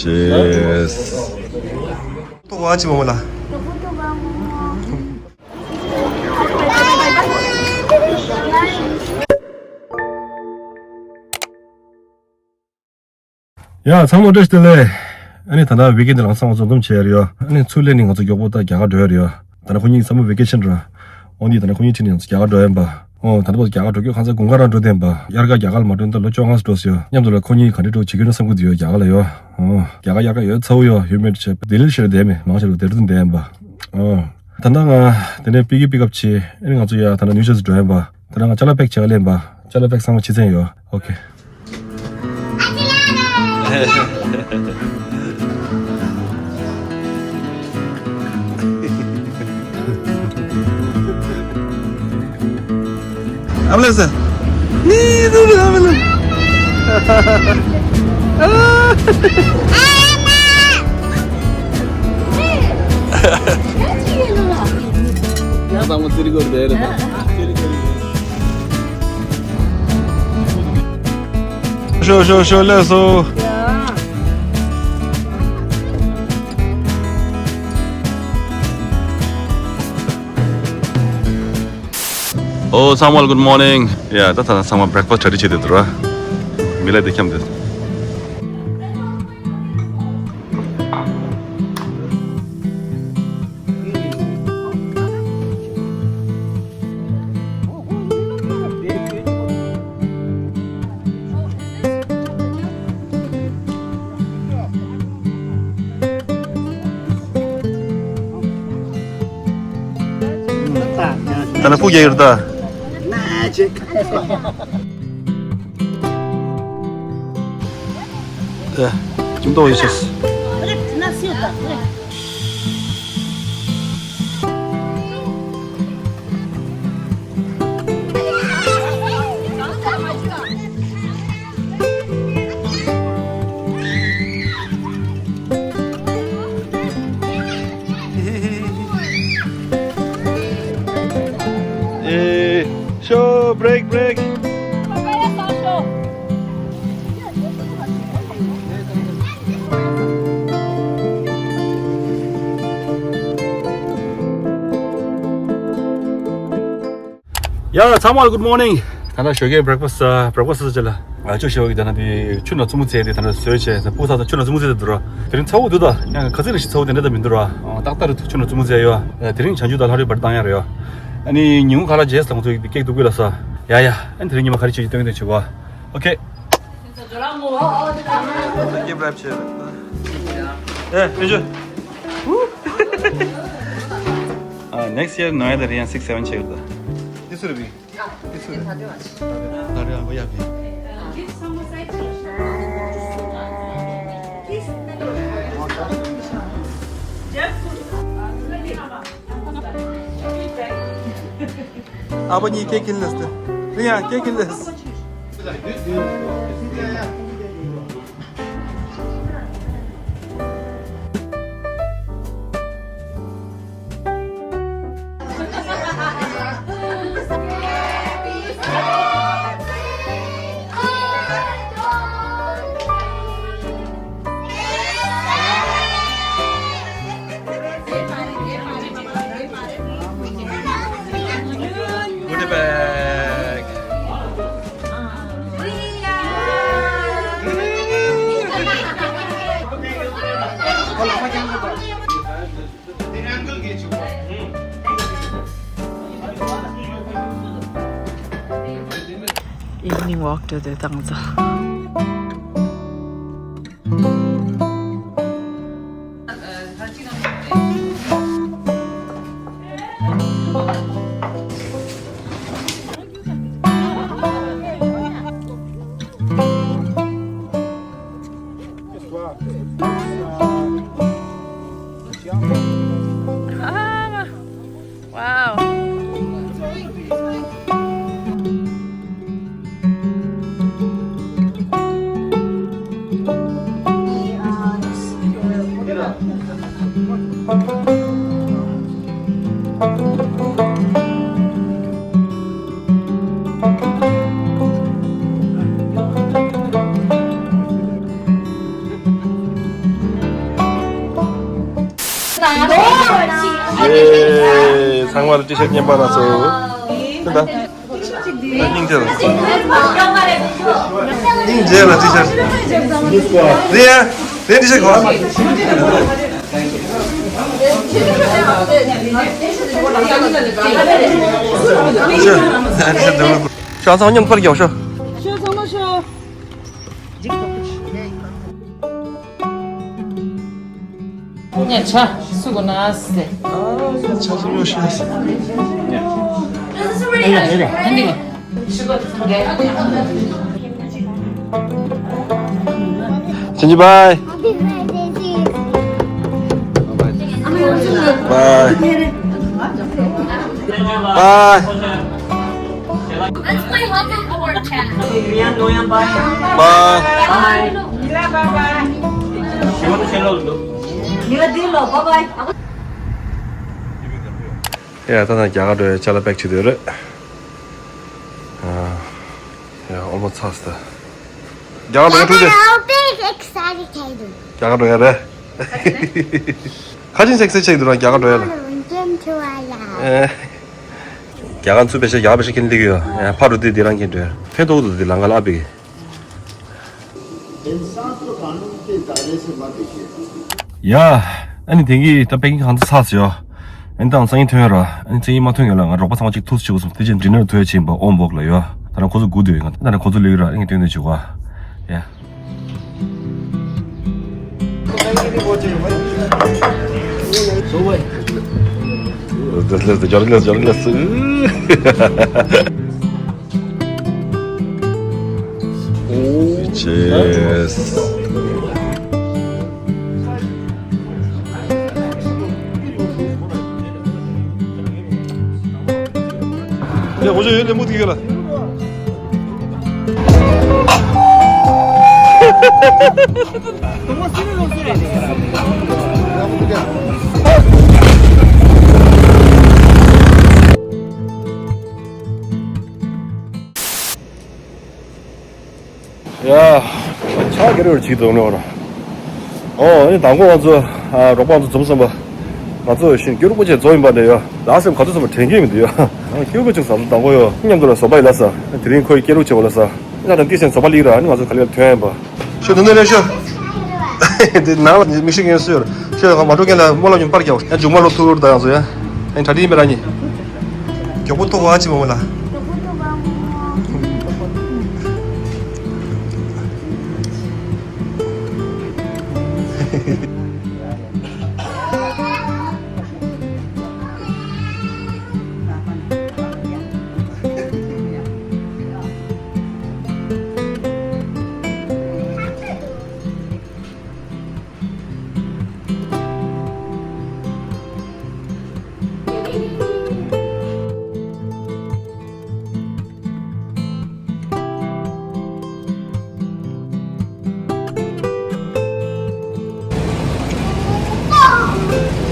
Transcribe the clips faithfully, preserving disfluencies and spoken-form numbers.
Cheers. ཡ་ཚང་མ་བཀྲ་ཤིས་བདེ་ལེགས། ཨ་ནི་ད་ལྟ་ཝིག་ཨེན་འདི་ལ་ཚང་མ་འཛོམས་འཛོམས་བྱས་ཡོད་རེད་ཡ། ཨ་ནི་ཚུར་སླེབས་ནས་ང་ཚོ་མགྱོགས་པོ་ད་རྒྱ་གར་འགྲོ་ཡ་རེད་ཡ། ད་ནི་ཁོ་གཉིས་ཚང་མ་ཝེ་ཀེ་ཤན་ར། འོ་འདི་ད་ནི་ཁོ་གཉིས་ཁྲིད་ནས་ང་ཚོ་རྒྱ་གར་འགྲོ་ཡ་ཡིན་པ། ཨོ་ད་ལྟ་བར་དུ་རྒྱ་གར་འགྲོ་རྒྱུ་ཁ་སང་དགུན་ཁ་རང་འགྲོ་བསྡད་ཡིན་པ། དབྱར་ཁ་རྒྱ་གར་ལ་མ་འགྲོ་ནས་ད་ལོ་བཅོ་ལྔ་ཙམ་འགྲོ་ཟེར་ཡ། མཉམ་དུ་ལ་ཁོ་གཉིས་ག་འདྲ་འགྲོ་བྱེད་ཀྱི་ཡོད་ན་བསམ་གྱི་འདུག་ཡ། རྒྱ་གར་ལ་ཡ། ཨོ་རྒྱ་གར་དབྱར་ཁ་ཡོད་ཚ་བོ་ཡོད་ཡོད་མེད་བྱས་ལྡི་ལིར་ཤར་བསྡད་མེད་མང་ཆེ་རུ་ལྡི་ལིར་བསྡད་ཡིན་པ། ཨོ་ད་ལྟ་ང་དེ་ནས་པི་ཀི་པིག་ཨབ་བྱས་ཨ་ནི་ང་ཚོ་ཡ་ད་ལྟ་ནིའུ་ཇར་སི་འགྲོ་ཡ་ཡིན་པ། ད་ལྟ་ང་ཅ་ལག་པེག་བྱེད་ག་སླེབས་ཡིན་པ། ཅ་ལག་པེག་ཚང་མ་ཕྱི་ཚན་ཡོད། ཨོ་ཁེ། ཨ་མ་ལགས་སེ། ནི་དུ་ཨ་མ་ལགས། ཡང་ཚང་མ་ཙི་རི་གོར་བེ་རེད་ད། ཤོ་ཤོ་ཤོ་ལེ་སོ། ཨོ་ཚང་མ་good morning། ཡ་ད་ད་ཚང་མ་breakfast ready བྱེད་དེ་འདུག་ར། མི་ལ་དེ་འཁྱམ་དེ། ད་ནི་སྤུ་རྒྱག་ཡོད་ད། ད་ཁྱིམ་ཐོག་ཡོད་ཤག་ཨེ། ཤོ། break break། ཡ་ཚང་མ་good morning། ད་ལྟ་ཞོགས་ཀས་breakfast breakfast ཟ་ཆེད་ལ་ང་ཚོ་ཞོགས་ཀས་ད་ནི་དེ་ཆུ་ནང་བཙུན་མོ་བཙལ་ཏེ་ད་ནི་བཟོས་བྱས་ད་སྤུ་ས་ད་ཆུ་ནང་བཙུན་མོ་བཙལ་ཏེ་འདུག་ར། དེ་རིང་ཚ་བོ་འདུག་ད་ཡང་ཁ་ཚིག་ནང་བཞིན་ཚ་བོ་དེ་འདྲ་ད་མི་འདུག་ར། ཏག་ཏག་རུ་ཆུ་ནང་བཙུན་མོ་བཙལ་ཡོད། དེ་རིང་བྱང་ཆུབ་ད་ལྷ་རི་བར་བཏང་ཡ་རེད་ཡ། ཨ་ནི་ཉིན་གུང་ཁ་ལག་རྗེས་ལ་ང་ཚོ་ཀེག་འདུག་གི་ལ་ས། ཡ་ཡ། ཨ་ནི་དེ་རིང་ཉི་མ་ག་རེ་བྱེད་ཀྱི་སྟོན་གྱི་སྟོན་གྱི་བྱེད་གོ། ཨོ་ཁེ། Give wrap བྱས། ཨེ་ཨེ་ཇོ། ཨ་next year ནོ་ཡ་ད་རེ་ཡང་six seven བྱེད་གི་འདུག་འདི་སུ་རེད་བི། འདི་སུ་རེད། ད་རེ་ཡང་བི་ཡ་བི། ཨ་ཕ་གཉིས་ཀེག་ཁྱེར་སླེབས་ཏེ། རེ་ཡང་ཀེག་ཁྱེར་སླེབས། Put it back. Evening walk to the Tangza. Ah, wow. ཨེ། ཚང་མ་ལ་ཊི་ཤར་ཊི་རྙེད་པ་ན་སོ། ད་སྙིང་རྗེ་ལ། སྙིང་རྗེ་ལ་ཊི་ཤར་ཊི། རེད་ཡ། རེད་ཊི་ཤར་ཊི་གོ། ཤོ། ཊི་ཤར་ཊི་འདྲ་པོ། ཤོ། ཚང་མ་མཉམ་པར་རྒྱག་ཤོ། ཤོ། ཚང་མ་ཤོ། ཉ་ཆ་སུ་གོ་ན་སེ། ཨ་ཆ་སུ་ཡོ་ཤི་ཡ་སེ། ཨ་ཡ་ཨ་ཡ། ཅན་ཇི་བྷའི། བྷའི། བྷའི། Let's play Welcome Aboard Chat. Bye. Bye. ཡ། ད་ནང་རྒྱ་གར་འགྲོ་ཡ་ཅ་ལག་པེག་བྱེད་དུས་རེད། ཡ། ཨོལ་མོ་ཚར་སོང་། རྒྱ་གར་འགྲོ་ཡ་འགྲོ་དེ། How big excited can you? རྒྱ་གར་འགྲོ་ཡ་རེད། ཁ་ཆེན་ཆེག་སེ་ཆེག་འདུག་རང་རྒྱ་གར་འགྲོ་ཡ་ལ། ཨེ། རྒྱ་གར་ཚུར་པེ་ཤ་རྒྱ་གར་པེ་ཤ་ཁྱེར་ལིག་ཡོད། ཡ། ཕ་རུ་དེ་དེ་རང་ཁྱེར་འགྲོ་ཡ་ཕན་ཐོགས་འདུག་དེ་ལང་ཀ་ལ་ཨ་པི་གི། ཡ། ཨ་ནི་དེང་གི་ད་པེ་ཀིང་གང་ཚ་ཚ་ཡོད། ཨ་ནི་ད་སང་ཉིན་ཐོན་ཡོད་ར། ཨ་ནི་སང་ཉིན་མ་ཐོན་ཡོད་ལ་ང་རོགས་པ་ཚང་མ་གཅིག་ཐུག་ཆུ་གུ་སོང་དེ་རྗེས་ཌི་ནར་ཐོས་ཕྱིན་པ་ཨོམ་བོག་ལ་ཡོད། ད་ནང་ཁོ་ཚོ་སྒུག་སྡོད་ཡོད། ང་ད་ནང་ཁོ་ཚོ་ལིག་ར། ཨ་ནི་སྟོན་སྟོན་བྱེད་གོ། ཡ། Cheers. ཡ། ཁོ་ཚོ་ཡོད་ནས་མུ་མཐུད་ཡོད་ལ། ཡ། ཆ་རྒྱ་རེ་བར་ཅིག་འདུག་ནོ་ར། ཨོ། ཨེ། དང་པོ་ང་ཚོ་ཨ་རོགས་པ་ང་ཚོ་འཛོམས་སོང་པ། ང་ཚོ་ཤིན་སྐྱོ་རུ་པོ་ཆེ་འཛོམས་ཡིན་པ་འདྲ་ཡོད། ལ་སེམས་ག་ཚོད་སོང་པ་དྲན་གྱི་མི་འདུག་ཡ། སྐྱོ་རུ་ཅིག་ཟ་ཚོ་དང་པོ་ཡོད། མཉམ་དུ་ལ་བཟོ་པ་ཡིན་ལ་ས། དེ་རིང་ཁོའི་སྐྱོ་རུ་ཆེ་བ་ལ་ས། ང་དང་ཏི་སེན་བཟོ་པ་ལིག་ར། ཨ་ནི་ང་ཚོ་ག་ལེར་ཐོན་ཡིན་པ། ཤོ་དུ་ནས་རེ་ཤོ། དེ་ནང་ལ་མི་ཤེས་མཁན་སུ་ཡོད། ཤོ་ཡོད་ཁ་མ་འགྲོ་མཁན་ལ་སྨོན་ལམ་ཉུང་པར་རྒྱག་ཡ། མཇུག་མ་ལོ་ཐུར་ད་ཡང་བཟོ་ཡ། ཨ་ནི་གྲ་སྒྲིག་ཡིན་པ་ར་ནི། མགྱོགས་པོ་ཐུག་བ་ཅི་མ་མོ་ལ།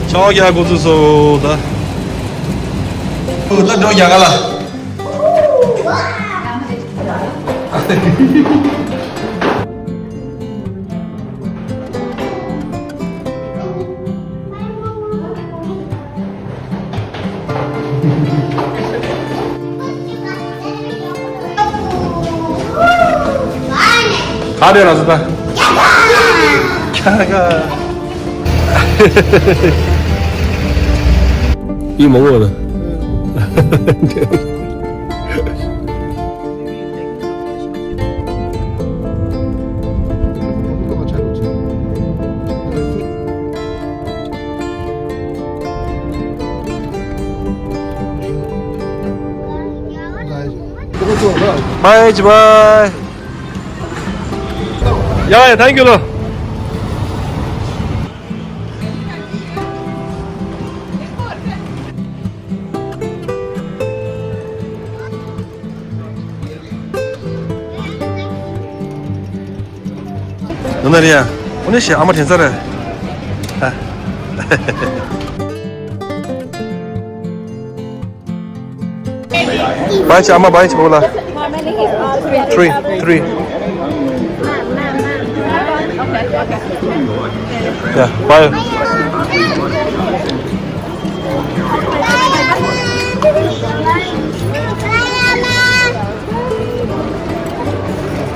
ཆོག་ཡ། འགོ་ཚུགས་སོ་ད། ད་འགྲོ་རྒྱ་གར་ལ། ག་རེ་ར་ཟི་ད། ཁྱ་ག་ཡིན་མ་འོ་ལ། Bye bye. Yeah, yeah, thank you, lo. ནུ་ན་རི་ཡ། འོ་ནི་ཞེ་ཨ་མ་དྲན་ས་རེད། ཨ། བའི་ཆ་ཨ་མ་བའི་ཆ་བོ་ལ། Three, three. Yeah, bye.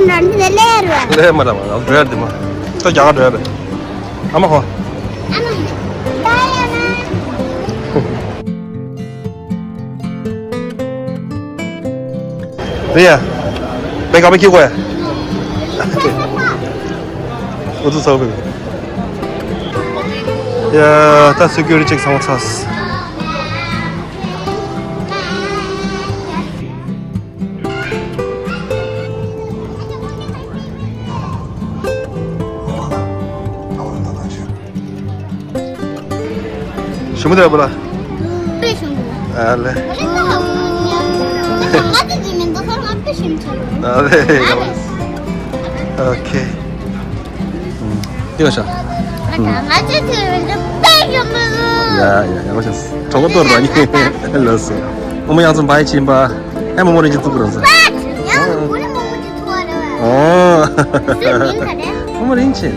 ལས་མ་ར་མ་འགྲོ་ཡ་དེ་མ། ད་རྒྱ་གར་འགྲོ་ཡ་རེད། ཨ་མ་ཧོ། རེད་ཡ། མེ་ག་མེ་ཁྱི་གོ་ཡ། འུ་ཚོ་ཚོགས་ཕེབས། ཡ། ད་སི་ཀུ་རི་ཊི་ཅེག་ཚང་མ་ཚར། ཞུ་མི་དེ་བ་ལ། དཔེ་ཞུ་མི། ཨ་ལེ། ཨ་ལེ། ཨོ་ཁེ། ཨུམ། ཡོད་ཤག་ཡ་ཡ་ཡ། ལགས་སོ། གྲོགས་པོ་ལགས་སོ། ཨོ་མ་ཡང་ཚོ་བའི་ཕྱིན་པ། ཨེ་མོ་མོ་རིན་ཆེན་ཐུག་གི་རེད་ཟེར། ཨོ། ཨོ་མ་རིན་ཆེན།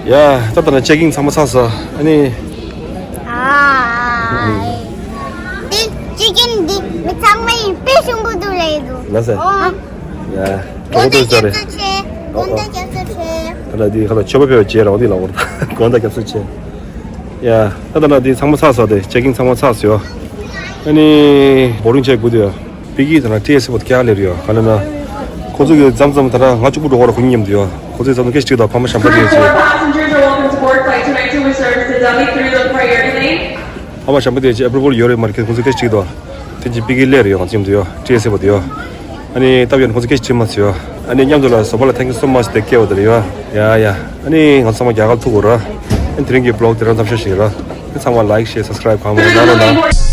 ཡ། ད་ལྟ་ན་ཅེག་ཨིན་ཚང་མ་ཚར་སོང་། ཨ་ནི། ཨ། འདི་ཅེག་ཨིན་འདི་མི་ཚང་མ་ཡིན་དཔེ་ཞིམ་པོ་འདུག་ལབ་འདུག་ལགས་སོ། ཨོ། ཡ། དགོངས་དག་ཞུ་རེད། དགོངས་དག་རྒྱབ་སྐྱོར་ཆེ། ད་ལྟ་འདི་ཁ་ལ་མཆོད་པ་ཕེབས་པའི་རྗེས་རང་འདི་ལ་འོར་ད་དགོངས་དག་རྒྱབ་སྐྱོར་ཆེ། ཡ། ད་ལྟ་ན་འདི་ཚང་མ་ཚར་སོང་སྟེ་ཅེག་ཨིན་ཚང་མ་ཚར་སོང་། ཨ་ནི་བོ་རིང་ཆེ་དགུ་དེ། པི་ཀི་དང་ཊི་ཨེ་སི་བོ་ཀྱང་ལེར་ཡོད། ག་ལ་ན། ཁོ་ཚོ་གི་མཚམས་མཚམས་ད་ར་ང་གཅིག་པུ་འགྲོ་བར་ཁོ་གཉིས་མཉམ་དུ་ཡོད། ཁོ་ཚོའི་མཚམས་མཚམས་སྐད་ཆ་དྲིས་དང་ཕ་མ་ཞབས་འདྲ་དེ་ཆེ། Passengers are welcome to board flight two nine two with services only through the priority lane. ཕ་མ་ཞབས་འདྲ་དེ་ཆེ་ཨེ་པྲི་ཝལ་ཡོད་རེད་མ་རེད་ཁོ་ཚོ་སྐད་ཆ་དྲིས་དང་། དེ་ཅི་པི་ཀི་ལེར་ཡོད་ང་གཅིག་མཉམ་དུ་ཡོད་ཊི་ཨེ་སི་བོ་དེ་ཡོད། ཨ་ནི་སྟབས་ཡོད་ན་ཁོ་ཚོ་སྐད་ཆ་དྲིས་མ་ཚུ་ཡོད། ཨ་ནི་མཉམ་དུ་ལ་བཟོ་པ་ལ་thank you so much དེ་སྐད་བ་དེ་རེད་ཡོད། ཡ་ཡ། ཨ་ནི་ང་ཚོ་ཚང་མ་རྒྱ་གར་ཐུག་གོ་ར། ཨ་ནི་དེ་རིང་གི་བི་ལོག་དེ་རང་མཚམས་ཤོད་ཞིག་ར། ཨ་ནི་ཚང་མ་ལའིཀ་ཤེར་སབ་སི་ཀ་རའིབ་གང་མང་གནང་རོགས་གནང་།